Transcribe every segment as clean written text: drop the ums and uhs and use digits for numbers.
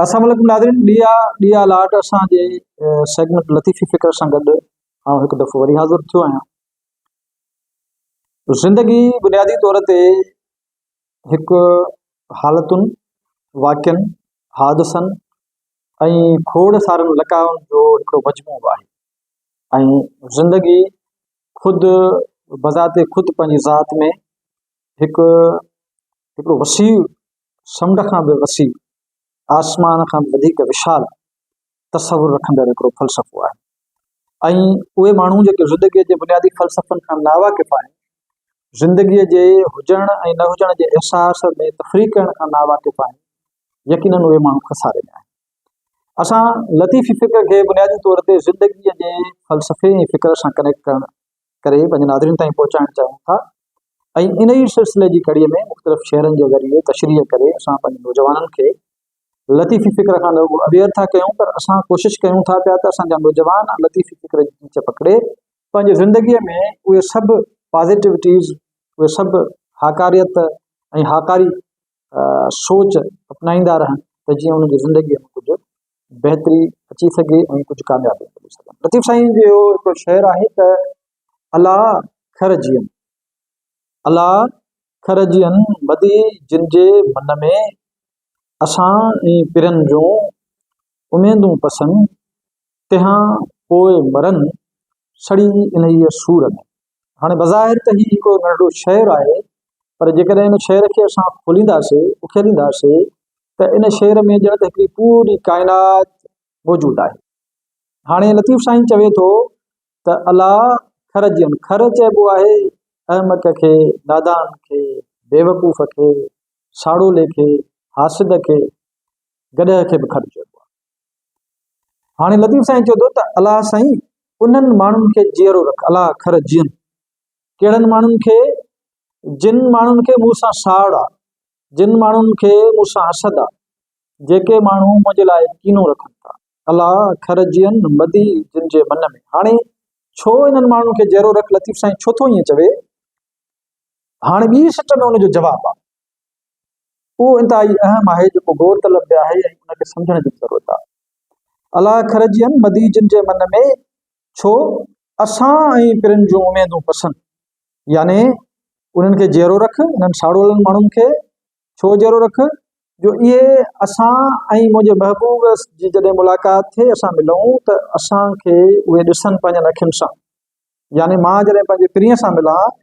السلام عليڪم ناظرين ڏيئا ڏيئا لاٽ اسان جي سيگمينٽ لطيفي فڪر سان گڏ آئون هڪ دفعو وري حاضر ٿيو آهيان زندگي بنيادي طور تي هڪ حالتن واقعن حادثن ۽ کوڙ سارن لقائن جو هڪڙو مجموعو آهي ۽ زندگي خود بذات خود پنهنجي ذات ۾ هڪ هڪڙو وسيع سمنڊ کان به وسيع، آسمان کان به وڌيڪ وشال تصور رکندڙ هڪڙو فلسفو آهي ۽ اهي ماڻهو جيڪي زندگيء جي بنيادي فلسفن کان ناواقف آهن، زندگيء جي هجڻ ۽ نه هجڻ جي احساس ۾ تفريق ڪرڻ کان ناواقف آهن، يقينن اهي ماڻهو خساري ۾ آهن. اسان لطيفي فڪر کي بنيادي طور تي زندگيء جي فلسفي ۽ فڪر سان ڪنيڪٽ ڪرڻ ڪري پنهنجي ناظرين تائين پهچائڻ چاهيون ٿا ۽ ان ئي سلسلي جي ڪڙي ۾ مختلف شعرن جي ذريعي تشريح ڪري اسان پنهنجي نوجوانن کي لطيفي فڪر کان نه رڳو اويئر ٿا ڪيون پر اسان ڪوشش ڪيون ٿا پيا ته اسان جا نوجوان لطيفي فڪر جي چيچ پڪڙي پنهنجي زندگيء ۾ اهي سڀ پازيٽوٽيز اهي سڀ هاڪاريت ۽ هاڪاري سوچ اپنائيندا رهن ته جيئن انهن جي زندگيء ۾ ڪجهه بهتري اچي سگهي ۽ ڪجهه ڪاميابي ملي سگهن. لطيف سائين جو هڪڙو شعر آهي ته الا کر جيئن الا کر جيئن مدي جن جي من ۾ اسان ۽ پرين جون اميدون پسن تنهان پوء مرن سڙي انهيء سور ۾. هاڻي بظاهر ته هي هڪڙو ننڍڙو شعر آهي پر جيڪڏهن ان شعر کي اسان کولينداسي اکيلينداسي ته ان شعر ۾ ڄڻ ته هڪڙي پوري ڪائنات موجود آهي. هاڻي لطيف سائين چوي ٿو ته الا کر جيئن کر چئبو آهي احمق کي، نادان کي، بيوقوف کي، ساڙولي کي، حاسد کي، گڏهه کي به کر چئبو آهي. هاڻي لطيف سائين چئي ٿو ته الله سائين انهن ماڻهن کي جيئرو رک الله کر جيئن ڪهڙن ماڻهن کي جن ماڻهن کي مون سان ساڙ آ جن ماڻهن کي مون سان حسد آ جيڪي ماڻهو منهنجي لاء ڪينو رکن ٿا الله کر جيئن مدي جن جي من ۾ هاڻي ڇو انهن ماڻهن کي جيئرو رک لطيف سائين ڇو ٿو ائين چوي هاڻي ٻي سٽ ۾ ان جو جواب آ اهو انتهائي اهم آهي جيڪو غور طلب به آهي ۽ ان کي سمجهڻ جي به ضرورت آهي. الله کرجين مدي جن جي من ۾، ڇو اسان ۽ پرين جون اميدون پسن. يعني انهن کي جيئرو رک، انهن ساڙولن ماڻهن کي ڇو جيئرو رک جو اهي اسان ۽ منهنجي محبوب جي جڏهن ملاقات ٿئي اسان ملون ته اسان کي اهي ڏسن پنهنجن اکين سان يعني مان جڏهن پنهنجي پرينء سان ملان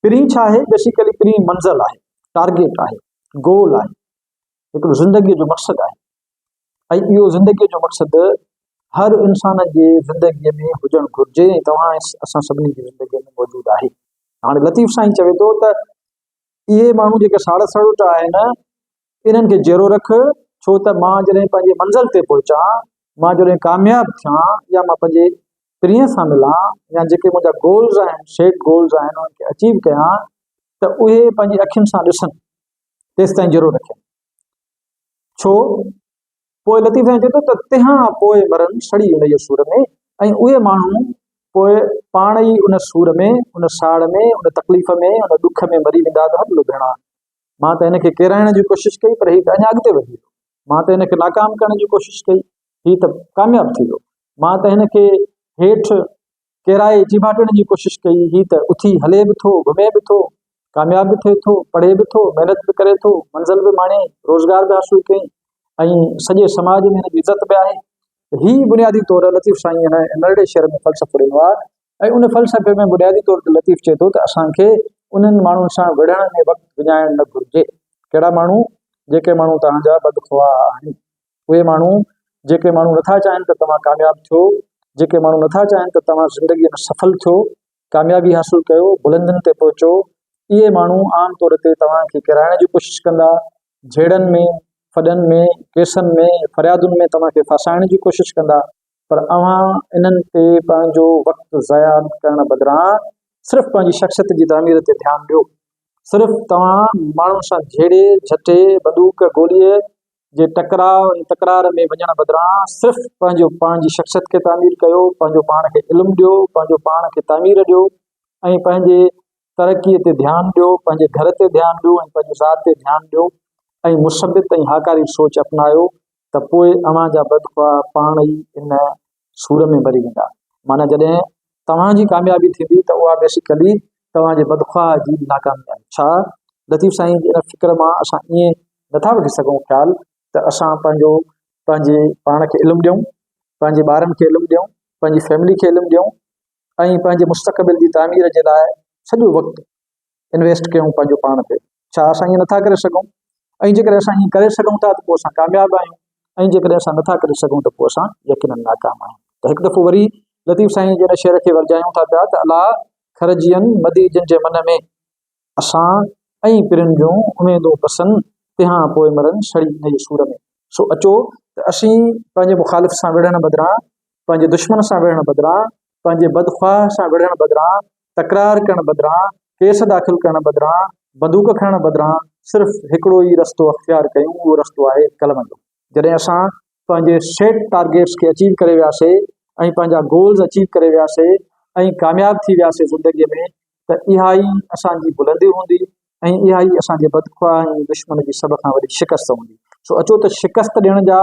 پرين ڇا آهي؟ بيسيڪلي پرين منزل آهي، ٽارگيٽ آهي، گول آهي، هڪڙو زندگيء جو مقصد آهي ۽ اهو زندگيء جو مقصد هر انسان جي زندگيء ۾ هجڻ گهرجي ۽ توهان اسان سڀني جي زندگيء ۾ موجود آهي. هاڻي لطيف سائين چوي ٿو ته اهي ماڻهو جيڪي ساڙ سڙوٽ آهن انهن کي جيئرو رک ڇو ته مان جڏهن پنهنجي منزل تي پهچان، مان جڏهن ڪامياب ٿيان يا مان پنهنجي پرينء سان ملان يا جيڪي منهنجا گولز آهن، سيٽ گولز آهن، انهن کي اچيو ڪيان ته اهي پنهنجي اکين سان ڏسن، تيستائين جيئرو رکين. ڇو؟ پوء لطيف سائين چئي ٿو ته تنهان پوء مرن سڙي انهيء سور ۾ ۽ اهي ماڻهو پوء پاڻ ئي ان سور ۾، ان ساڙ ۾، ان تڪليف ۾، ان ڏک ۾ مري ويندا ته هڏ لڀيڻا. مان ته هن کي ڪيرائڻ جي ڪوشش ڪئي پر هي ته اڃا اڳتي وڌي ويو. مان ته هن کي ناڪام ڪرڻ جي ڪوشش ڪئي، هي ته ڪامياب ٿي ويو. مان ته هن کي هيٺ ڪيرائي چيڀاٽڻ جي ڪوشش ڪئي، هي ته اٿي هلي به ٿو، گهمي به ٿو، ڪامياب به ٿئي ٿو، پڙهي به ٿو، محنت به ڪري ٿو، منزل به ماڻي، روزگار به حاصل ڪيائين ۽ سڄي سماج ۾ هن جي عزت به آهي. هي بنيادي طور لطيف سائين هن ننڍڙي شعر ۾ فلسفو ڏنو آهي ۽ ان فلسفي ۾ بنيادي طور تي لطيف چئي ٿو ته اسان کي انهن ماڻهن سان وڙهڻ ۾ وقت وڃائڻ نه گهرجي. ڪهڙا ماڻهو؟ جيڪي ماڻهو توهان جا بدخواهه آهن. اهي ماڻهو جيڪي ماڻهو نٿا چاهين ته توهان ڪامياب ٿيو، جيڪي ماڻهو نٿا چاهين ته توهان زندگيء ۾ سڦل ٿيو، ڪاميابي حاصل ڪيو، بلندين تي پهچو، اهي ماڻهو عام طور تي توهان کي ڪيرائڻ جي ڪوشش ڪندا، جهيڙن ۾، ڦڏن ۾، ڪيسن ۾، فريادن ۾ توهان کي ڦاسائڻ جي ڪوشش ڪندا، پر اوهان انهن تي پنهنجو وقت ضايع ڪرڻ بدران صرف پنهنجي شخصيت جي تعمير تي ڌيان ڏيو. صرف توهان ماڻهن سان جهيڙي، جهٽي، بندوق، گوليء جي ٽڪراء ۽ تڪرار ۾ وڃڻ بدران صرف پنهنجو پاڻ جي شخصيت کي تعمير ڪيو، پنهنجو پاڻ کي علم ڏيو، پنهنجو پاڻ کي تعمير ڏيو ۽ پنهنجي ترقيء تي ڌيان ڏيو، پنهنجي گهر تي ڌيان ڏيو ۽ پنهنجي ذات تي ڌيان ڏيو ۽ مثبت ۽ هاڪاري سوچ اپنايو. ته پوء اوهان جا بدخواهه پاڻ ئي ان سور ۾ مري ويندا. معنيٰ جڏهن توهان جي ڪاميابي ٿيندي ته اها بيسيڪلي توهان جي بدخواهه جي ناڪامي آهي. ڇا لطيف سائين جي ان فڪر مان اسان ائين نٿا وٺي سگهون خيال ته اسان پنهنجو پنهنجي پاڻ کي علم ڏيون، پنهنجي ٻارن کي علم ڏيون، پنهنجي فيملي کي علم ڏيون ۽ پنهنجي مستقبل جي تعمير جي لاء سڄو وقت انويسٽ ڪيون پنهنجو پاڻ تي ڇا اسان ائين نٿا ڪري سگهون ۽ جيڪڏهن اسان ائين ڪري سگهون ٿا ته پوء اسان ڪامياب آهيون ۽ جيڪڏهن اسان نٿا ڪري سگهون ته پوء اسان يقينن ناڪام آهيون ته هڪ دفعو وري لطيف سائين جي ان شعر کي ورجايون ٿا پيا ته الا کر جيئن مدي جن جي من ۾ اسان ۽ پرين جون اميدون پسن تنهان پوء مرن سڙي انهيء سور ۾. سو اچو ته اسين پنهنجي مخالف سان وڙهڻ بدران، پنهنجي دشمن سان وڙهڻ بدران، پنهنجي بدخواهه سان وڙهڻ بدران، تڪرار ڪرڻ بدران، ڪيس داخل ڪرڻ بدران، بندوق کڻڻ بدران صرف هڪڙو ئي رستو اختيار ڪيون، اهو رستو آهي قلم جو. جڏهن اسان پنهنجي سيٽ ٽارگيٽس کي اچيو ڪري وياسي ۽ پنهنجا گولز اچيو ڪري وياسي ۽ ڪامياب ٿي وياسي زندگي ۾ ته اها ئي اسان جي بلندي هوندي ۽ اها ئي اسان جي بدخواهه ۽ دشمن جي سڀ کان وڏي شڪست هوندي. سو اچو ته شڪست ڏيڻ جا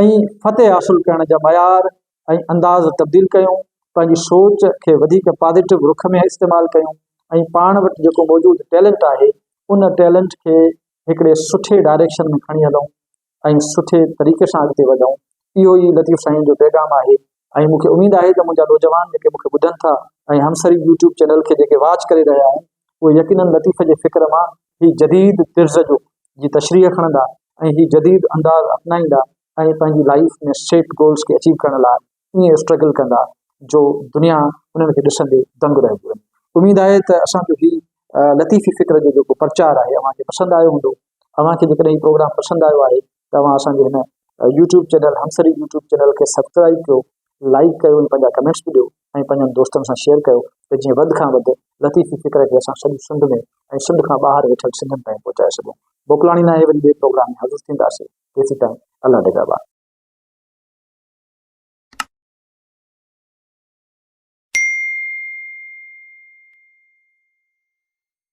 ۽ فتح حاصل ڪرڻ جا معيار ۽ انداز تبديل ڪيون، پنهنجي سوچ کي وڌيڪ پازيٽو رخ ۾ استعمال ڪيون ۽ پاڻ وٽ جيڪو موجود ٽيلنٽ آهي ان ٽيلنٽ کي هڪڙي سٺي ڊائريڪشن ۾ کڻي هلون ۽ سٺي طريقي سان اڳتي وڌون اهو ئي لطيف سائين جو پيغام آهي ۽ مون کي اميد آهي ته منهنجا نوجوان جيڪي مون کي ٻڌن ٿا ۽ همسري يوٽيوب چينل کي جيڪي واچ ڪري رهيا آهن اهي يقينن لطيف جي فڪر مان هي جديد طرز جو جي تشريح کڻندا ۽ هي جديد انداز اپنائيندا ۽ پنهنجي لائيف ۾ سيٽ گولز کي اچيو ڪرڻ لاء ائين اسٽرگل ڪندا جو دنيا انهن کي ڏسندي دنگ رهجي وڃي اميد آهي ته اسان جو هي لطيفي فڪر جو جيڪو پرچار آهي اوهان کي پسند آيو هوندو اوهان کي جيڪڏهن هي پروگرام پسند آيو آهي ته اوهان اسان جي هن يوٽيوب چينل همسري يوٽيوب چينل کي سبسڪرائب ڪيو لائڪ ڪيو ۽ پنهنجا ڪمينٽس به ڏيو ۽ پنهنجن دوستن سان شيئر ڪيو ته جيئن وڌ کان وڌ لطيفي فڪر کي اسان سڄي سنڌ ۾ ۽ سنڌ کان ٻاهر ويٺل سنڌين تائين پهچائي سگهون موڪلاڻي ناهي وري ٻئي پروگرام ۾ حاضر ٿينداسين تيسين تائين الله نگهبان.